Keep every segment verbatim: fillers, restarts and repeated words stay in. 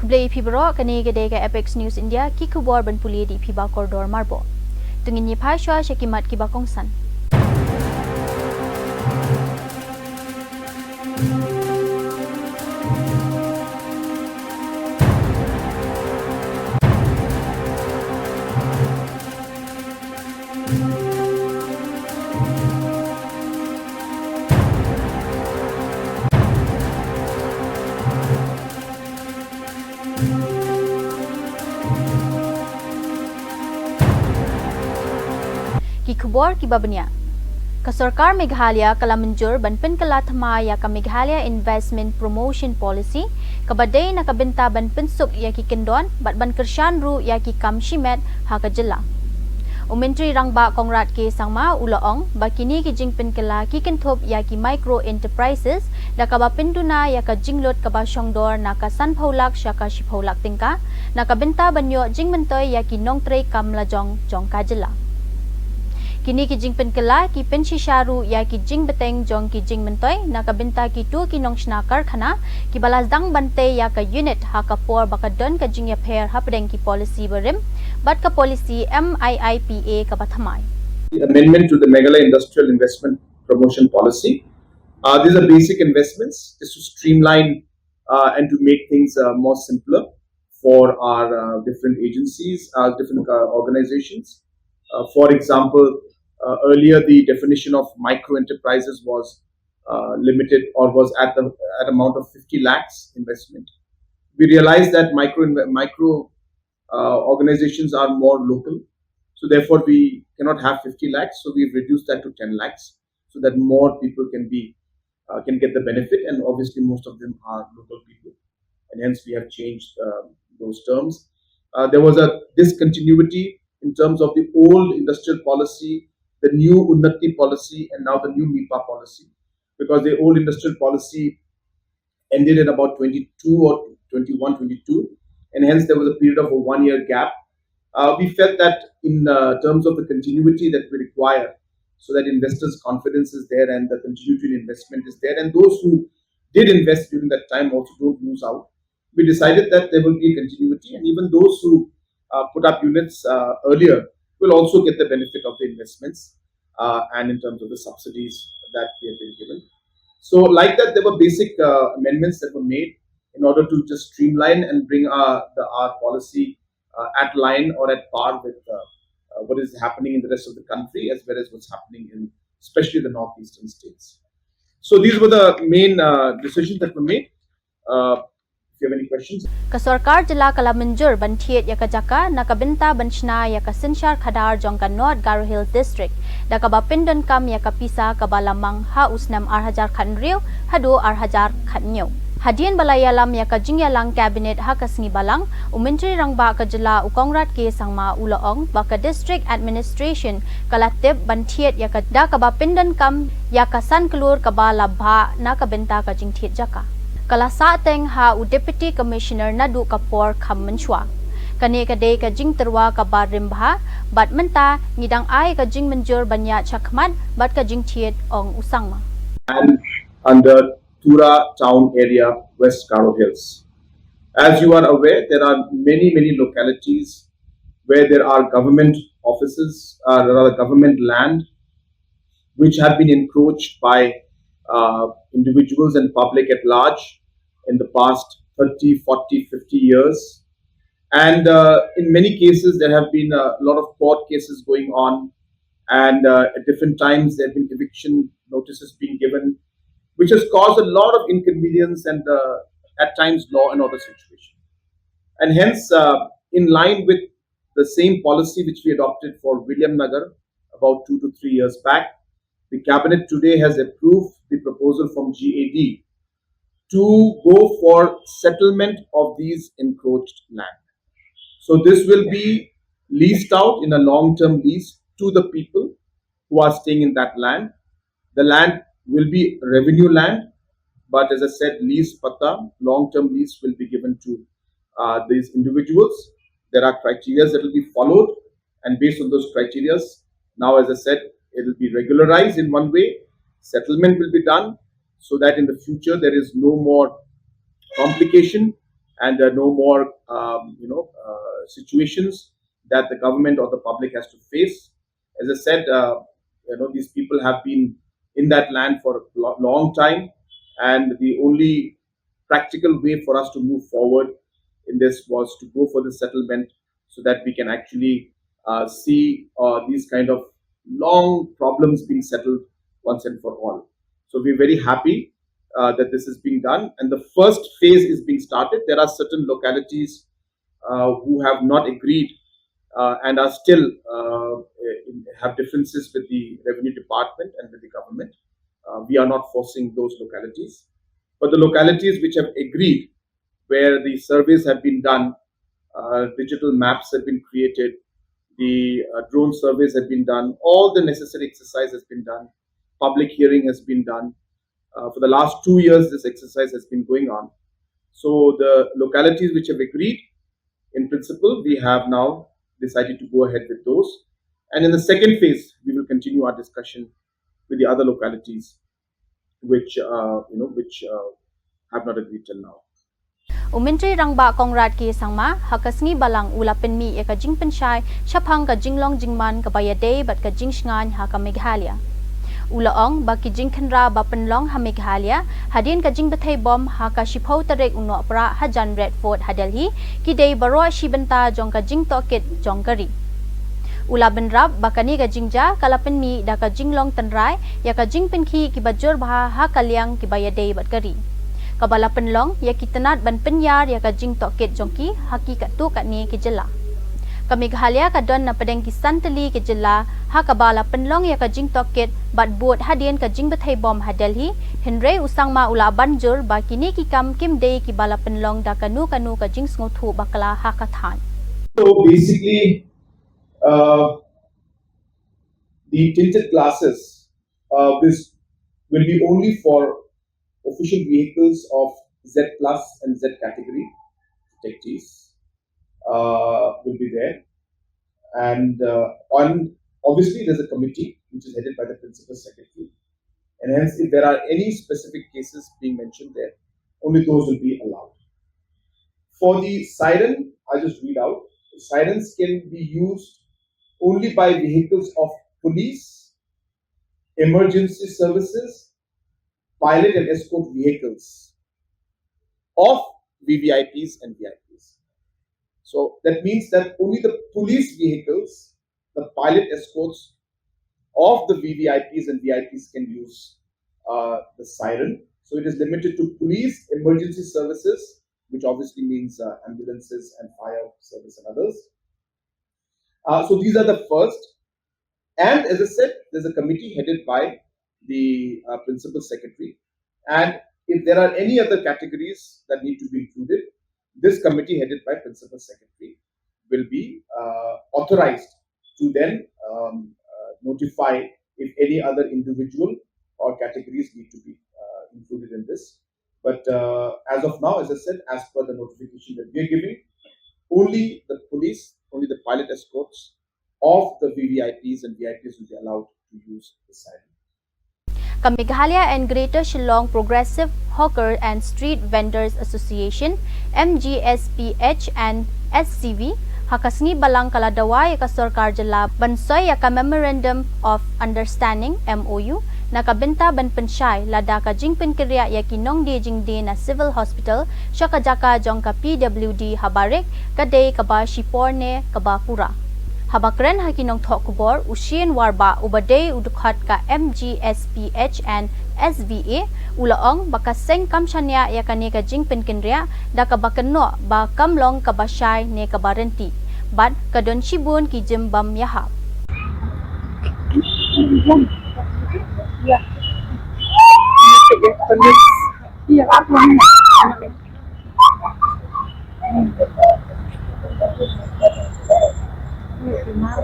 Khublei ïa phi baroh, kane ka dei ka Apex News India, ki khubor ban pule da i Phibakordor Marbok. To ngin ïa phai shuwa sha ki mat kiba kongsan. Ki khubor kiba bniah. Ka Sorkar Meghalaya ka la mynjur ban pynkylla thymmai ïa ka Meghalaya Investment Promotion Policy, kaba dei na ka bynta ban pynsuk ïa ki kyndon bad ban kyrshan ruh ïa ki kam shimet ha ka jylla. U Myntri Rangbah Conrad K Sangma u la ong ba kine ki jingpynkylla ki kynthup ïa ki micro enterprises, da kaba pynduna ïa ka jinglut kaba shongdor na ka sanphew lak sha ka shiphew lak tyngka, na ka bynta ban ïoh jingmyntoi ïa ki nongtrei kam lajong jong ka jylla. Kine ki jingpynkylla ki pynshisha ruh ïa ki jingbteng jong ki jingmyntoi na ka bynta kito ki nongshna karkhana, kiba la sdang ban tei ïa ka unit ha ka por ba ka don ka jingïapher hapdeng ki policy barim bad ka policy M I I P A kaba thymmai. The amendment to the Meghalaya Industrial Investment Promotion Policy. Uh, these are basic investments just to streamline, uh, and to make things, uh, more simpler for our, uh, different agencies, our different, uh, organizations. Uh, for example, uh, earlier the definition of micro enterprises was, uh, limited or was at the at amount of fifty lakhs investment. We realized that micro inve- micro, uh, organizations are more local, so therefore we cannot have fifty lakhs. So we've reduced that to ten lakhs, so that more people can be, uh, can get the benefit, and obviously most of them are local people, and hence we have changed, uh, those terms. Uh, there was a discontinuity in terms of the old industrial policy, the new Unnati policy, and now the new MIPA policy, because the old industrial policy ended in about twenty-two or twenty-one, twenty-two, and hence there was a period of a one-year gap. Uh, we felt that in, uh, terms of the continuity that we require, so that investors' confidence is there and the continuity in investment is there, and those who did invest during that time also don't lose out, we decided that there will be a continuity, and even those who, uh, put up units, uh, earlier will also get the benefit of the investments, uh, and in terms of the subsidies that we have been given. So, like that, there were basic, uh, amendments that were made in order to just streamline and bring, uh, the, our policy, uh, at line or at par with, uh, uh, what is happening in the rest of the country, as well as what's happening in especially the northeastern states. So these were the main, uh, decisions that were made. Uh, if you have any questions. Ka Sorkar Jylla ka la mynjur ban thied ïa ka jaka na ka bynta ban shna ïa ka synshar khadar jong ka North Garo Hills District, da kaba pyndonkam ïa ka pisa kaba la mang ha u snem ar hajar khathynriew haduh ar hajar khathynñiew. Hadien ba la ïalam ïa ka jingïalang Cabinet ha ka Sngi Balang, u Myntri Rangbah ka Jylla u Conrad K Sangma u la ong ba ka District Administration ka la tip ban thied ïa ka da kaba pyndonkam ïa ka san klur kaba la bhah na ka bynta ka jingthied jaka. Ka la sah teng ha u Deputy Commissioner naduh ka por kham mynshuwa. Kane ka dei ka jingtyrwa kaba rim bha, bad mynta ngi dang ai ka jingmynjur ban ïaid shakhmat bad ka jingthied, ong u Sangma. And under Tura town area, West Garo Hills. As you are aware, there are many, many localities where there are government offices, uh, rather government land, which have been encroached by, uh, individuals and public at large in the past thirty, forty, fifty years. And, uh, in many cases, there have been a lot of court cases going on, and, uh, at different times, there have been eviction notices being given, which has caused a lot of inconvenience and, uh, at times, law and order situation. And hence, uh, in line with the same policy which we adopted for William Nagar about two to three years back, the cabinet today has approved the proposal from G A D to go for settlement of these encroached land. So this will be leased out in a long-term lease to the people who are staying in that land. The land will be revenue land, but as I said, lease patta, long-term lease will be given to, uh, these individuals. There are criteria that will be followed, and based on those criteria, now, as I said, it will be regularized in one way, settlement will be done, so that in the future there is no more complication and uh, no more, um, you know, uh, situations that the government or the public has to face. As I said, uh, you know, these people have been in that land for a lo- long time, and the only practical way for us to move forward in this was to go for the settlement so that we can actually uh, see uh, these kind of long problems being settled once and for all. So we're very happy uh, that this is being done, and the first phase is being started. There are certain localities uh, who have not agreed uh, and are still uh, in, have differences with the revenue department and with the government. Uh, we are not forcing those localities, but the localities which have agreed, where the surveys have been done, uh, digital maps have been created, the uh, drone surveys have been done, all the necessary exercise has been done, public hearing has been done. Uh, for the last two years, this exercise has been going on. So the localities which have agreed, in principle, we have now decided to go ahead with those. And in the second phase, we will continue our discussion with the other localities which uh, you know which uh, have not agreed till now. U Myntri Rangbah Conrad K Sangma ha ka sngi Balang u la pynmih ïa ka jingpynshai shaphang ka jinglong jingman kaba ïadei bad ka jingshngaiñ ha ka Meghalaya. U la ong ba ki jingkhynra ba pynlong ha Meghalaya hadien ka jingbthei bom ha ka shiphew tarik u Nohprah hajan Red Fort ha Delhi ki dei baroh shi bynta jong ka jingtohkit jong ka ri. U la bynrap ba kane ka jingjia ka la pynmih da ka jinglong tynrai ïa ka jingpynkhih kiba jur bha ha ka liang kiba ïadei bad ka ri, kaba la pynlong ïa ki tnat ban pynïar ïa ka jingtohkit jong ki ha ki katto katne ki jylla. Ka Meghalaya ka don na pdeng ki san tylli ki jylla ha kaba la pynlong ïa ka jingtohkit bad bud hadien ka jingbthei bom ha Delhi, hynrei u Sangma u la ban jur ba kine ki kam kim dei kiba la pynlong da kano kano ka jingsngewthuh bakla ha ka thaiñ. So basically, uh, the tinted glasses uh, this will be only for official vehicles of Z plus and Z category detectees uh, will be there. And uh, on obviously, there's a committee which is headed by the principal secretary. And hence, if there are any specific cases being mentioned there, only those will be allowed. For the siren, I'll just read out. Sirens can be used only by vehicles of police, emergency services, pilot and escort vehicles of V V I Ps and V I Ps. So that means that only the police vehicles, the pilot escorts of the V V I Ps and V I Ps can use uh, the siren. So it is limited to police, emergency services, which obviously means uh, ambulances and fire service and others. Uh, so these are the first. And as I said, there's a committee headed by the uh, principal secretary. And if there are any other categories that need to be included, this committee headed by principal secretary will be uh, authorized to then um, uh, notify if any other individual or categories need to be uh, included in this. But uh, as of now, as I said, as per the notification that we are giving, only the police, only the pilot escorts of the V V I Ps and V I Ps will be allowed to use the siren. Ka Meghalaya and Greater Shillong Progressive Hawker and Street Vendors Association, M G S P H and S C V, ha ka sngi Balang ka la dawa ïa ka sorkar jylla ban soi ïa ka Memorandum of Understanding, M O U, na ka bynta ban pynshai lada ka jingpynkynriah ïa ki nongdie jingdie na Civil Hospital sha ka jaka jong ka P W D ha Barik ka dei kaba shipor ne kaba pura. Haba kren ha ki nongthoh khubor, u Shane Warbah uba dei u dkhot ka M G S P H and S V A u la ong ba ka seng kam shaniah ïa kane ka jingpynkynriah da kaba kynnoh ba kam long kaba shai ne kaba rynti bad ka don shibun ki jingbym ïahap.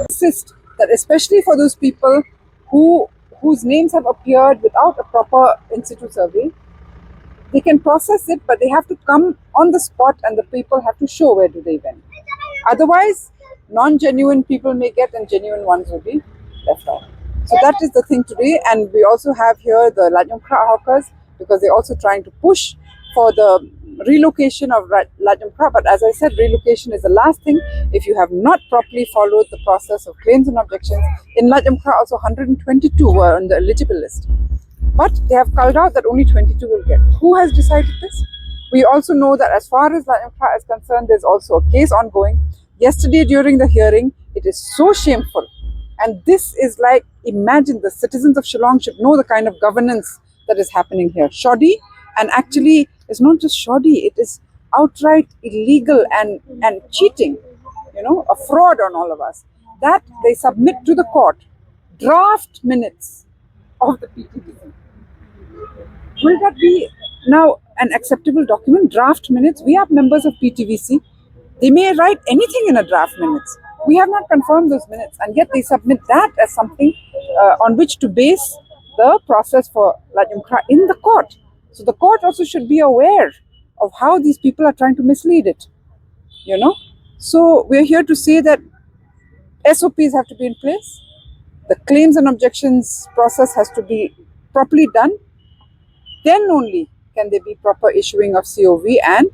Insist that especially for those people who whose names have appeared without a proper in situ survey, they can process it, but they have to come on the spot and the people have to show where do they went. Otherwise, non-genuine people may get and genuine ones will be left out. So that is the thing today, and we also have here the Laitumkhrah hawkers, because they're also trying to push for the relocation of Lajumkhrah, but as I said, relocation is the last thing. If you have not properly followed the process of claims and objections, in Lajumkhrah also one hundred twenty-two were on the eligible list. But they have culled out that only twenty-two will get. Who has decided this? We also know that as far as Lajumkhrah is concerned, there's also a case ongoing. Yesterday during the hearing, it is so shameful. And this is like, imagine, the citizens of Shillong should know the kind of governance that is happening here. Shoddy, and actually, it's not just shoddy, it is outright illegal and, and cheating, you know, a fraud on all of us. That they submit to the court draft minutes of the P T V C. Will that be now an acceptable document? Draft minutes? We are members of P T V C. They may write anything in a draft minutes. We have not confirmed those minutes, and yet they submit that as something uh, on which to base the process for Lajumkhrah in the court. So the court also should be aware of how these people are trying to mislead it. You know? So we're here to say that S O Ps have to be in place, the claims and objections process has to be properly done, then only can there be proper issuing of C O V and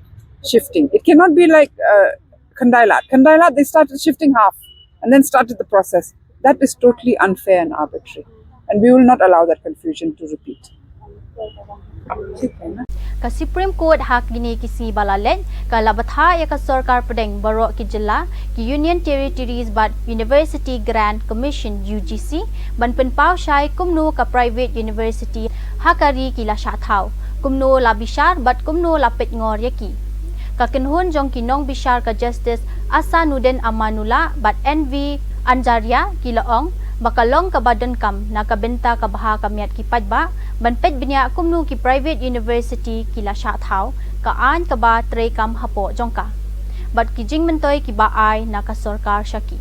shifting. It cannot be like uh, Khyndai Lad. Khyndai Lad, they started shifting half and then started the process. That is totally unfair and arbitrary. And we will not allow that confusion to repeat. Ka Supreme Court ha kine ki sngi ba la leit ka la bthah ïa ka sorkar pdeng baroh ki jylla, ki Union Territories bad University Grant Commission U G C ban pynpaw shai kumno ka private university ha ka ri ki la shah thaw, kumno la bishar bad kumno la peit ngor ïa ki. Ka kynhun jong ki nongbishar ka Justice Asanuddin Amanullah bad N V Anjaria ki la ong ba ka long kaba donkam na ka bynta ka bha ka miat ki paidbah ban peit bniah kumno ki private university ki la shah thaw, ka aiñ kaba treikam hapoh jong ka bad ki jingmyntoi kiba ai na ka sorkar sha ki.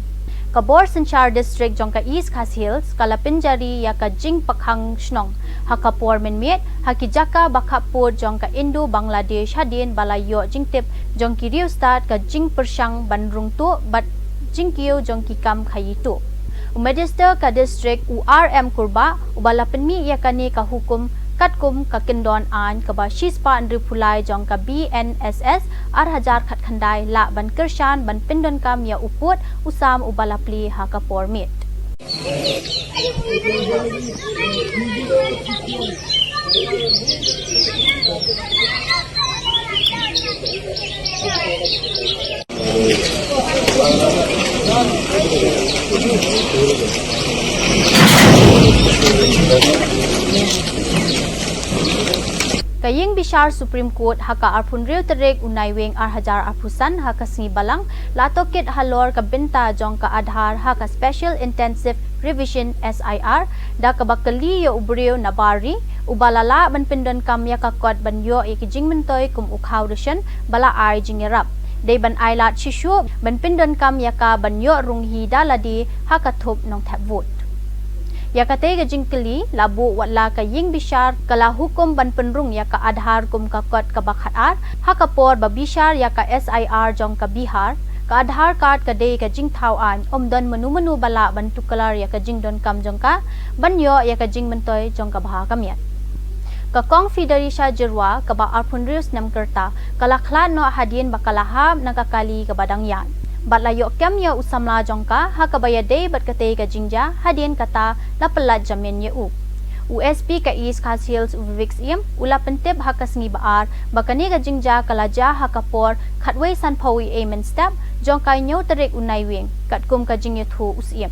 Ka bor synshar district jong ka East Khasi Hills ka la pynjari ïa ka jingpyrkhat shnong ha ka por mynmiet ha ki jaka ba khappud jong ka Indo-Bangladesh hadien ba la ïoh jingtip jong ki riewstad ka jingpyrshang ban rung tuh bad jingkiew jong ki kam khaïi tuh. U Magister ka district u R M Kurbah uba la pynmih ïa kane ka hukum katkum ka kyndon aiñ kaba shispah hynriewphew lai jong ka B N S S ar hajar khatkhyndai lah ban kyrshan ban pyndonkam ïa u pud u sam uba la plie ha ka por miet. Ka ïing bishar Supreme Court ha ka arphew hynriew tarik u Naiwieng ar hajar arphew san ha ka sngi Balang la tohkit halor ka bynta jong ka Aadhaar ha ka Special Intensive Revision S I R da kaba kylli ïa u briew na bar ri uba la lah ban pyndonkam ïa ka kot ban ïoh ïa ki jingmyntoi kum u khaw ration ba la ai jingïarap. Dei ban ai lad shisha ban pyndonkam ïa ka ban ïoh rung hi da lade ha ka thup nongthep vote. Ïa katei ka jingkylli la buh watla ka ïing bishar ka la hukum ban pynrung ïa ka Aadhaar kum ka kot kaba khatar ha ka por ba bishar ïa ka S I R jong ka Bihar, ka Aadhaar card ka dei ka jingthaw aiñ, ym don mano mano ba lah ban tuklar ïa ka jingdonkam jong ka ban ïoh ïa ka jingmyntoi jong ka bha ka miat. Ka Kong Fidelisha Jyrwa kaba arphew hynriew snem kyrta ka la khlad noh hadien ba ka la hap na ka kali kaba dang ïaid bad la ïoh kem ïa u samla jong ka ha kaba ïadei bad katei ka jingjia hadien kata la pyllait jamin ïa u. U S P ka East Khasi Hills u Vivek Syiem u la pyntip ha ka sngi ba ar ba kane ka jingjia ka la jia ha ka por khatwei sanphew ïa mynstep jong ka hynñiew tarik u Naiwieng katkum ka jingïathuh u Syiem.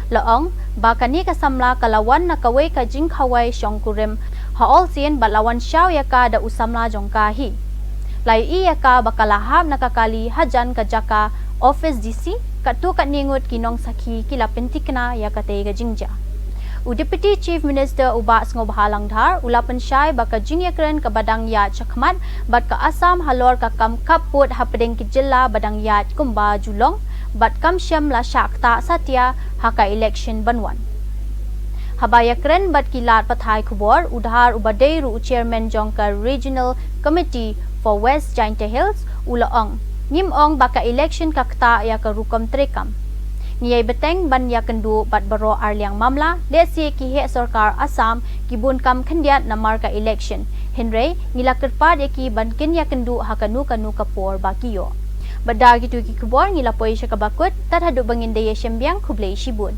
La ong ba kane ka samla ka la wan na kawei ka jingkhawai shongkurim ha Olsien bad la wan shaw ïa ka da u samla jong ka hi. La ïohi ïa ka ba ka la hap na ka kali hajan ka jaka office D C, katto katne ngut ki nongsakhi ki la pynthikna ïa katei ka jingjia. U Deputy Chief Minister u Bah Sngewbha Langdhar u la pynshai ba ka jingïakren kaba dang ïaid shakhmat bad ka Assam halor ka kam khappud hapdeng ki jylla ba dang ïaid kumba ju long bad kam shym la shah ktah satia ha ka election ban wan. Haba ïakren bad ki lad pathai khubor, u Dhar uba dei ruh u chairman jong ka Regional Committee for West Jaintia Hills u la ong, ngim ong ba ka election ka ktah ïa ka rukom treikam. Ngi ïai bteng ban ïakynduh bad baroh arliang mamla, lehse ki heh sorkar Assam ki bun kam khyndiat namar ka election. Hynrei ngi la kyrpad ïa ki ban kin ïakynduh ha kano kano ka por ba ki ïoh. Bad da kito ki khubor ngi la poi sha kaba kut, tad haduh ba ngin da ïashem biang, khublei shibun.